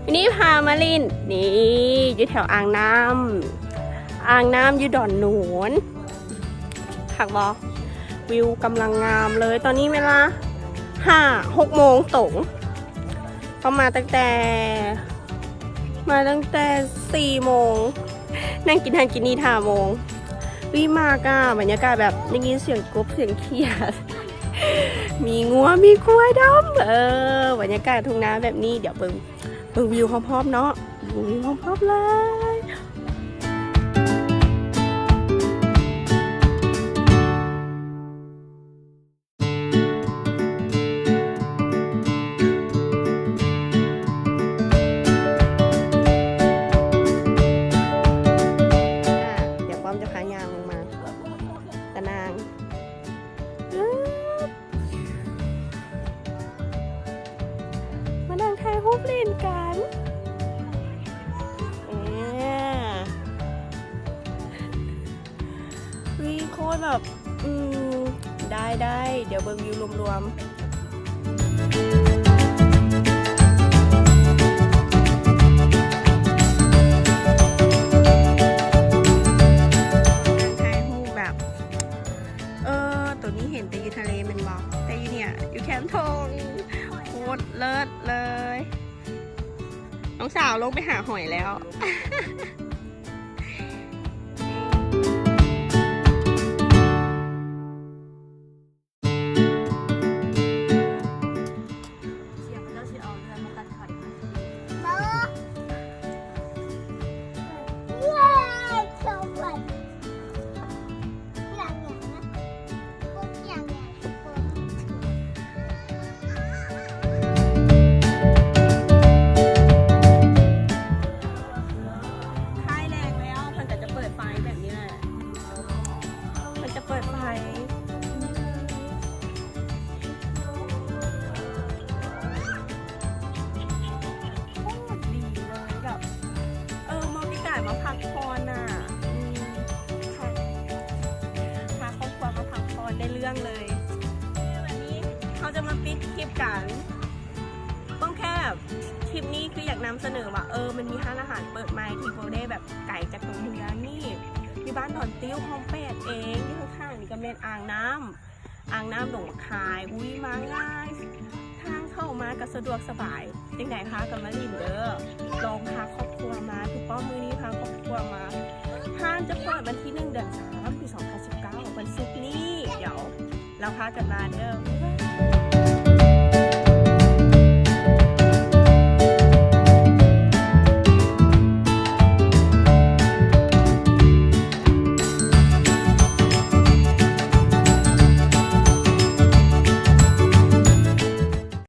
ມື້ນີ້ພາມາຫຼິ້ນ ນີ້ ຢູ່ແຖວອ່າງນ້ຳ ອ່າງນ້ຳຢູ່ດອນໂໜນ ຄັກບໍ່? ວິວກຳລັງງາມເລີຍ. ຕອນນີ້ເວລາຫ້າ ຫົກໂມງຕົງ ເຮົາມາຕັ້ງແຕ່ ມາຕັ້ງແຕ່ສີ່ໂມງ ນັ່ງກິນຫັ້ນກິນນີ້ຫ້າໂມງ. ວິ ມັກອະ ບັນຍາກາດແບບໄດ້ຍິນສຽງກົບສຽງຂຽດ ມີງົວມີຄວາຍດຳ ເອີ ບັນຍາກາດທົ່ງນາແບບນີ້. ດຽວເບິ່ງ ເບິ່ງວິວພ້ອມໆເນາະ ເບິ່ງວິວພ້ອມໆເລີຍ. ດຽວປ້ອມຈະພາຍ່າງລົງມາ ກະນາງ ມານັ່ງຖ່າຍຮູບຫຼິ້ນກັນ. ເອີ ວິ ໂຄດແບບ ອືມ ໄດ້ ໄດ້ ດຽວເບິ່ງວິວລວມໆ ຖ່າຍຮູບແບບ ເອີ ໂຕນີ້ເຫັນແຕ່ຢູ່ທະເລແມ່ນບໍ່? ແຕ່ຢູ່ເນີ້ຍ ຢູ່ແຄມທົ່ງ ໂຄດເລີດເລີຍ. ນ້ອງສາວລົງໄປຫາຫອຍແລ້ວ. ຄ້າຍແລງແລ້ວ ເພິ່ນກະຈະເປີດໄຟແບບນີ້ແຫຼະ ເພິ່ນຈະເປີດໄຟ. ໂຄດດີເລີຍ ແບບ ເອີ ເໝາະແກ່ການມາພັກຜ່ອນນະ ອືມ ພາ ພາຄອບຄົວມາພັກຜ່ອນໄດ້ເລື່ອງເລີຍ. ວັນນີ້ເຮົາຈະມາປິດຄລິບກັນ ເບິ່ງແຄ່ ຄລິບນີ້ຄືຢາກນຳສະເໜີວ່າ ເອີ ມັນມີຮ້ານອາຫານເປີດໃໝ່ທີ່ບໍ່ໄດ້ແບບໄກຈາກຕົວເມືອງນີ້ ຢູ່ບ້ານດອນຕິ້ວ ຫ້ອງແປດເອງ ຢູ່ຂ້າງໆນີ້ກະແມ່ນອ່າງນ້ຳ ອ່າງນ້ຳໜອງຄາຍ. ອຸ້ຍ ມາງ່າຍ ທາງເຂົ້າມາກະສະດວກສະບາຍ. ຈັ່ງໃດພາກັນມາຫຼິ້ນເດີ ລອງພາຄອບຄົວມາ ຄືປ້ອມມື້ນີ້ພາຄອບຄົວມາ. ຮ້ານຈະເປີດວັນທີໜຶ່ງ ເດືອນສາມ ປີສອງພັນສິບເກົ້າ ວັນສຸກນີ້ ດຽວລາວພາກັນມາເດີ.